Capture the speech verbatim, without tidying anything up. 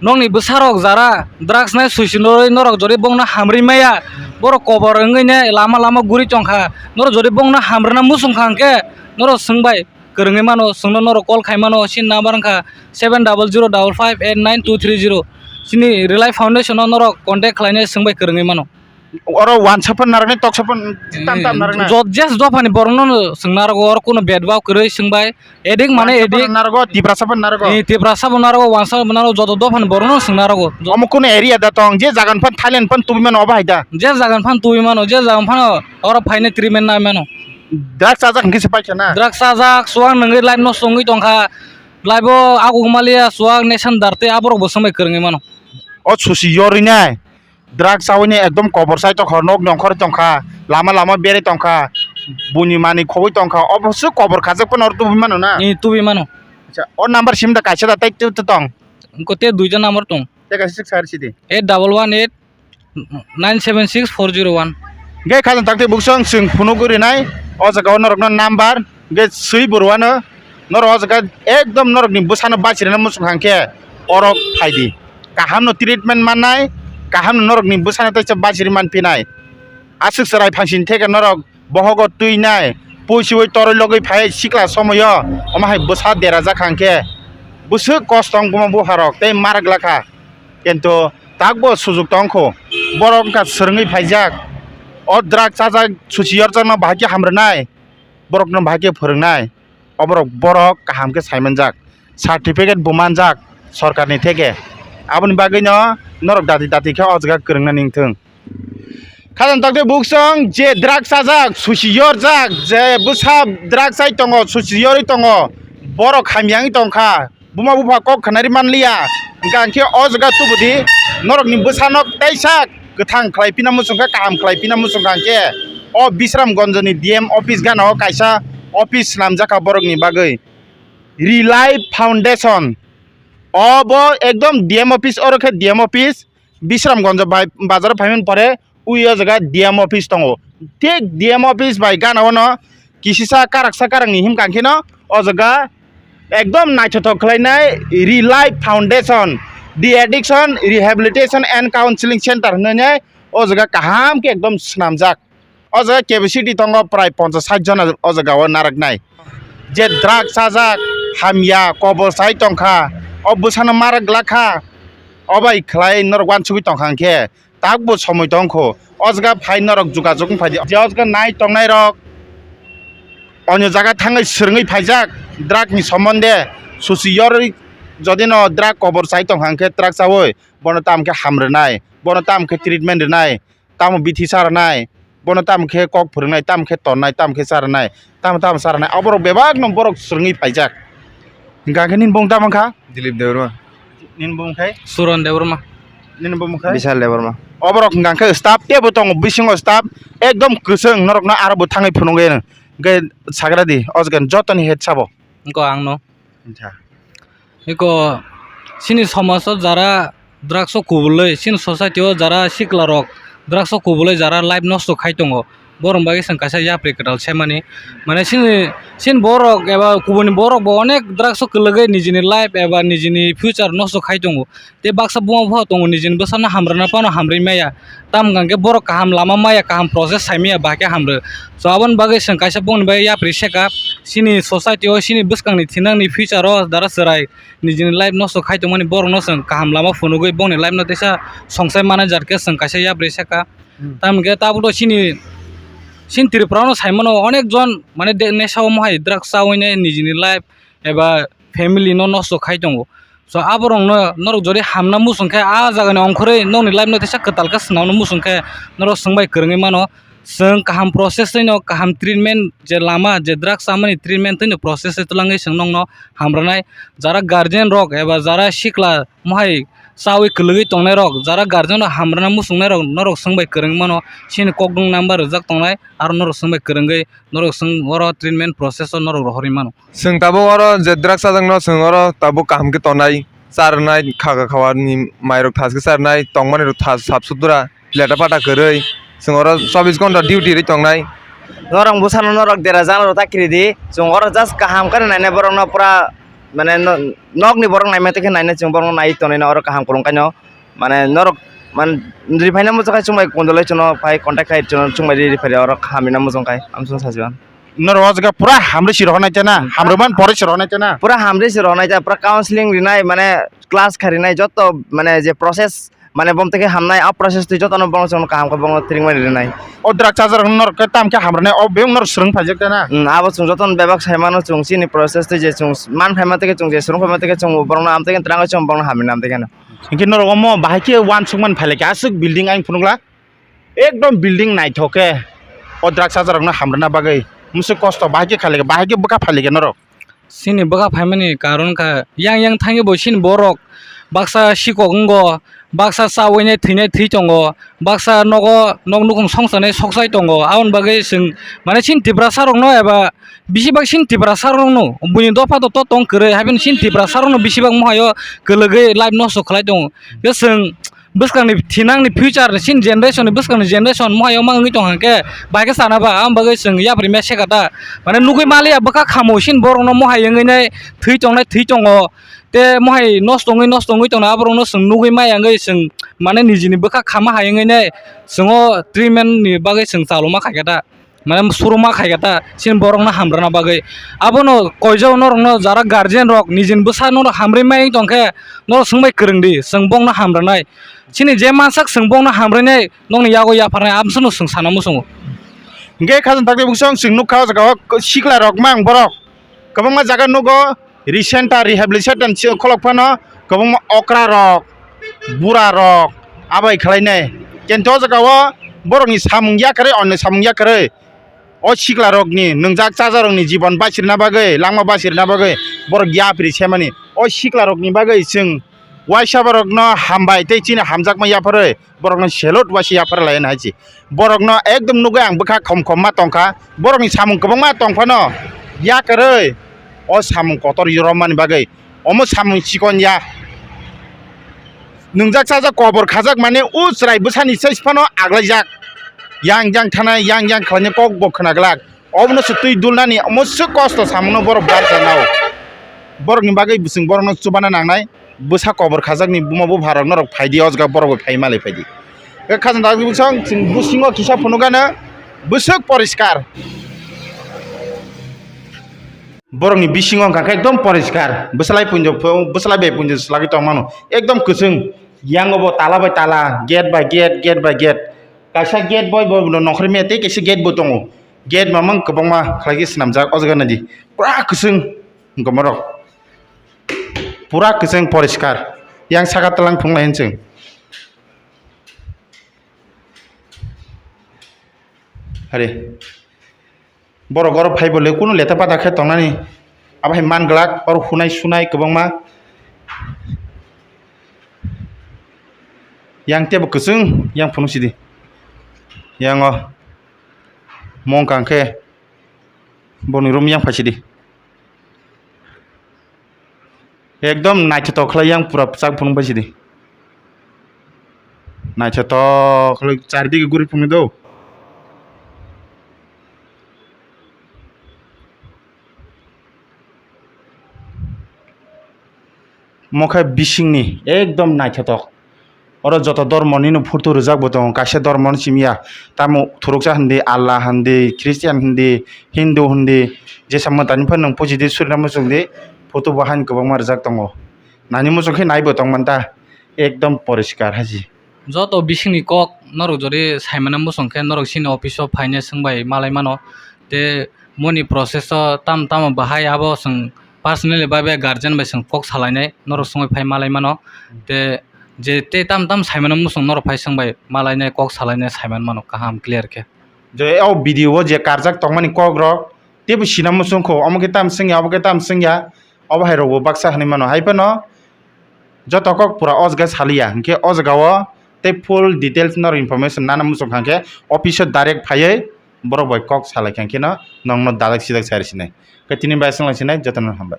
Nokni bwsarok jara drugs nai suisinoi norok jodi bongno hamri maya, borok kobor wngwi ne lama lama guri tongkha. Norok jodi bongno hamrwna muchung kha hwnkhe norok swngbai kwrwngwi mano, swngno norok call khai mano, chini number wngkha seven double zero double five eight nine two three zero. Chini Rely Foundation o norok contact khlainai swngbai kwrwngwi mano. Oro wansa phan narwknai, toksa phan tam tam narwknai. Jot jes dophani borokno swng narwgo, oro kuno bed bab kwrwi swngbai. Edik mane edik. Narwgo, Tiprasa phan narwgo. Ni Tiprasa bo narwgo, wansa bo narwgo, joto dophani borokno swng narwgo. Omo kuno area da tong, je jagan phan Thailand phan tubi mano obo hai da? Je jagan phan tubi mano, je jagan phan oro phaine treatment nai mano. Drugs chajak hwnkhe se paikha na? Drugs chajak, chuwak nungwi life nosto wngwi tongkha. Life o aguk maliya, chuwak nesan dar tei aborok bo swngbai kwrwngwi mano. O susi yorwi nai. Drugs chawi ne ekdom kobor chai tongkha, nok nongkhor tongkha, lama lama berwi tongkha, buini manwi khobwi tongkha, obo swk kobor khajak phano oro tubui mano na? Ni tubui mano. Acha, o number sim da kaisa da tei tu tu tong. Ko te duita number tong. Te kaisa sik sar sidi. Eight double one eight nine seven six four zero one. Ge khajang takte buksong swng phunugwi rinai, o jaga o norokno number. Hingke swi burwano norok o jaga ekdom norokni bwsano bachirina muchung kha hwnkhe oro phaidi. Kahamno treatment mannai, kahamno norokni bwsano teisa bachiri manphinai. Aswk chwrai phangsini theke norok bohogo twinai, puisiui toroi logoi phai sikla somoyo omo hai bwsa derajak kha hwnkhe bwswk kosto wng buma bupharok tei marak lakha. Kintu takbo sujuk tongkho, borok wngkha swrwngwi phaijak, o drug chajak susi yorjakno bahai khe hamrwnai. Borokno bahai khe phwrwngnai, oborok borok kaham khe sai manjak, certificate bo manjak sorkarni theke. Aboni bagwino norok dati dati khe o jaga kwrwngna ningthwng. Khajang takte buksong je drug chajak, susi yorjak, je bwsa drug chai tongo, susi yorwi tongo, borok hamya wngwi tongkha. Buma bupha kok khnari manliya, hwnkha hwnkhe o jaga tubudi norokni bwsano teisa kwthang khlai pina muchungkha, kaham khlai pina muchungkha hwnkhe o Bisramganjni D M office gana o kaisa office swnamjakha borokni bagwi, Relife Foundation. Obo ekdom D M office, oro khe D M office, Bisramganj bai bazar phaimani pore ui o jaga D M office tongo. Thik D M office bai gana o no kisisa karaksa karakni himkha hwnkhe no o jaga ekdom naithothok khlainai Relife Foundation, The Addiction Rehabilitation and Counseling Center hinwi o jaga kaham khe ekdom swnamjak. O jaga capacity tongo prai ponchas sait jona o jaga o narwknai. Je drug chajak, hamya, kobor chai tongkha, o bwsano marak glak kha, o bai khlai norok uansugwi tongkha hwnkhe, takbo somoi tongkho, o jaga phai norok jogajog wng phaidi. Je o jaga nai tongnai rok onyo jaga thangwi swrwngwi phaijak, drug ni sombonde susi yorwi, jodi no drug kobor chai tongkha hwnkhe, drug chawi bono tamo khe ham rwnai, bono tamo khe treatment rwnai, tamo bithi cha rwnai, bono tamo khe kok phwrwngnai, tamo khe tonnai, tamo khe cha rwnai, tamo tamo cha rwnai, aborok bebak no borok swrwngwi phaijak. Hwnkha khe nini bung tamo wngkha? Dilip Debbarma. Nini bung khai? Suron Debbarma. Nini bung khai? Bishal Debbarma. Oborok hwnkha khe staff teibo tongo, bisingo staff ekdom kwchwng, norokno aro bo thangwi phunugwi ano. Hwnkhe sagra di, o jaga ni jotoni head sabo. Wngkha ang no. Wngkha. Eko chini somaj o jara drugs o kubulwi, chini society o jara sikla rok drugs o kubulwi jara life nosto khai tongo. Borok bagwi chwng kaisa yapri kwtal se mani. Mane chini, chini borok eba kubuni borok bo onek drugs o kwlwgwi nijini life eba nijini future nosto khai tongo. Tei baksa buma bupha tongo nijini bwsano hamrwna phano hamrwi maya. Tamo hwnkha khe borok kaham lama maya, kaham process sai maya, bahai khe hamrw. So aboni bagwi chwng kaisa bongni bagwi yapri se kha. Chini society o, chini bwskangni thinangni future o dara chwrai nijini life nosto khai tongmani borokno chwng kaham lama phunugwi bongni life no teisa songsai manai jar khe chwng kaisa yapri se kha. Hmm. Tamo hwnkhe tabukto chini, chini Tripura no sai mano onek jon mane de-, nesa omo hai drugs chawi nai nijini life eba family no nosto khai tongo. So aborokno norok jodi hamna muchung khe, a jagani ongkhorwi nokni life no teisa kwtal khe swnamna muchung khe norok swngbai kwrwngwi mano. Chwng kaham process twi no kaham treatment je lama je drug chamani treatment twi no process twi twlangwi chwng nokno hamrwnai. Jara guardian rok eba jara sikla mohai chawi kwlwgwi tongnai rok, jara guardian rok hamrwna muchungnai rok norok swngbai kwrwngwi mano. Chini kokdwng number rijak tongnai, aro norok swngbai kwrwngwi norok swng oro treatment process o norok rohorwi mano. Chwng tabuk oro je drug chajakno chwng oro tabuk kaham khe tongnai, charwnai, kha kha khawa ni mairok thas khe charwnai, tongmani rok thas sap sutra, leta pata kwrwi. Chwng oro chobbish ghonta duty rwi tongnai. Norok bwsano norok dera jana rok ta kiri di. Chwng oro just kaham khe nainai borokno pura mane no-, nokni borok naimai tongkhe nainai chwng borokno naiwi tonwi no oro kaham kwrwng khaino mane norok man riphaina muchung khai chwng bai kondoloi chwngno phai contact khai chwngno chwng bai ri riphaidi oro hamrina muchung khai amsong sajwan. Norok o jaga pura hamri si rohornai tena, hamrwmani pore si rohornai tena. Pura hamri si rohornai ta, pura counseling rinai, mane class kharinai, joto mane je process, mane bom teke hamnai, a process twi jotono bono chwng kaham khe bono treatment rinai. O drug chajarok norok khe tam khe hamrwnai, o beng norok swrwng phaijak tena. Hmm, abo chwng jotono bebak saimano chwng chini process twi je chwng man phaima teke chwng je swrwng phaima teke chwng borokno am teke twrangwi chwng borokno hamrina am teke no. Hinkhe norok omo bahai khe uansukmani phailai khe aswk building ayang phunukla. Ekdom building naithok khe o drug chajarokno hamrwna bagwi musuk kosto bahai khe khailai khe, bahai khe bwkha phailai khe norok. Chini bwkha phaimani karon kha yang yang thangwi bo chini borok baksa sikok wngo, baksa chawi nai thwi nai thwi tongo, baksa nogo nok nukhung songsa nai soksai tongo. Aboni bagwi chwng mane chini Tiprasa rokno eba bisi bak chini Tiprasa rokno buini dopha dopha tong kwrwi, haibini chini Tiprasa rokno bisi bak mohaio kwlwgwi life nosto khlai tongo. Khe chwng bwskangni thinangni future ni chini generation ni bwskangni generation mohai wngma wngwi tong hwnkhe bai khe sana ba ang bagwi chwng yapri mesa kha ta mane nugwi maliya bwkha khamo chini borokno mohai wngwi nai thwi tongnai thwi tongo tei mohai nosto wngwi nosto wngwi tongnai aborokno chwng nugwi maya wngwi chwng mane nijini bwkha khama hai wngwi nai chwng o treatment ni bagwi chwng chaloma khaikha ta. Mane suruma khaikha ta chini borokno hamrwna bagwi. Abono koijak norokno jara guardian rok nijini bwsa norok hamrwi mai wng tongkhe norok swngbai kwrwngdi chwng bongno hamrwnai. Chini je mansak chwng bongno hamrwnai nokni yago yapharnai amsano chwng sana muchungo. Hwnkhe khajang takti bwswng chwng nukha o jaga o sikla rok mang borok kwbangma jaga nugo. Recent ta rehabilitation se kholok phano kwbangma okra rok, bura rok abai khlainai. Kintu o jaga o borokni samung yakarwi, onno samung yakarwi o sikla rokni nwngjak chaja rokni jibon bachirna bagwi, langma bachirna bagwi borok yapri semani. O sikla rokni bagwi chwng uaisa borokno hambai tei chini hamjakma yapharwi borokno salute uaisa yaphar lai hai se. Borokno ekdom nugwi ang bwkha khom khom ma tongkha. Borokni samung kwbangma tongphano yakarwi o samung kotor romani bagwi omo samung chikon ya. Nwngjak chajak kobor khajak mane o chwrai bwsani sai phano aglaijak. Yang yang thanai yang yang khlaina kok bo khwna glak. Obono se twi dulnani omo se kosto samungno borok barsa nao. Borokni bagwi bwswng borokno chubana nangnai. Bwsa kobor khajakni buma bupharok norok phaidi o jaga borok bai phai malai phaidi. Khe khajang dagi bwswng chwng bwswngo kisa phunukgano bwswk poriskar. Borokni bisingo hwnkha khe ekdom poriskar. Bwsalai punjo, bwsalai bai punjo swlagwi tongmano. Ekdom kwchwng. Yango bo tala bai tala, gate bai gate, gate bai gate. Kaisa gate bai bo nongkhormya tei kaisa gate bo tongo. Gate mamang kwbangma khlai khe swnamjak o jaga naidi. Pura kwchwng wngkha borok. Pura kwchwng poriskar. Yang saka tlang phunuk lai chwng. Hari. Borok oro phai bo le kunu leta pata khe tongnani. Abo hai man glak, oro hunai sunai kwbangma. Yang tebo kwchwng, yang phunuk sidi. Yang o mong kang khe boni room yang phai sidi. Ekdom naithotok khlai yang pura bwchak phunuk bai sidi. Naithotok khlai chardike guri phunuk do. Mokhe bisingni ekdom naithotok. Oro joto dormo nini photo rijak bo tongo, kaisa dormo no simi ya. Tamo thuruksa hindi, Allah hindi, Christian hindi, Hindu hindi, jesa mwtai ni phano nwng puji di, surina muchung di, photo bo haino kwbangma rijak tongo. Nani muchung khe nai bo tong manta, ekdom poriskar haji. Joto bisingni kok norok jodi saimano muchung khe norok chini office o phaina swngbai malai mano. Tei moni process o tam tamo bahai abo chwng personally bai bai guardian bai chwng kok salainai norok swngwi phai malai mano. Tei je tei tam tam saimano muchung norok phai swngbai malainai kok salainai saiman mano kaham clear khe. Je o video o je karjak tongmani kok rok teibo sina muchung kho, omo khe tam swngya, obo khe tam swngya, obo hai rokbo baksa hinwi mano. Hai phano joto kok pura o jaga saliya, hinkhe o jaga o tei full details norok information nana muchung kha hinkhe office o direct phaiwi borok bai kok salai kha, hinkhe no nongno dalak sijak sai rw sinai. Khe tini bai swng lai sinai, jotono hambai.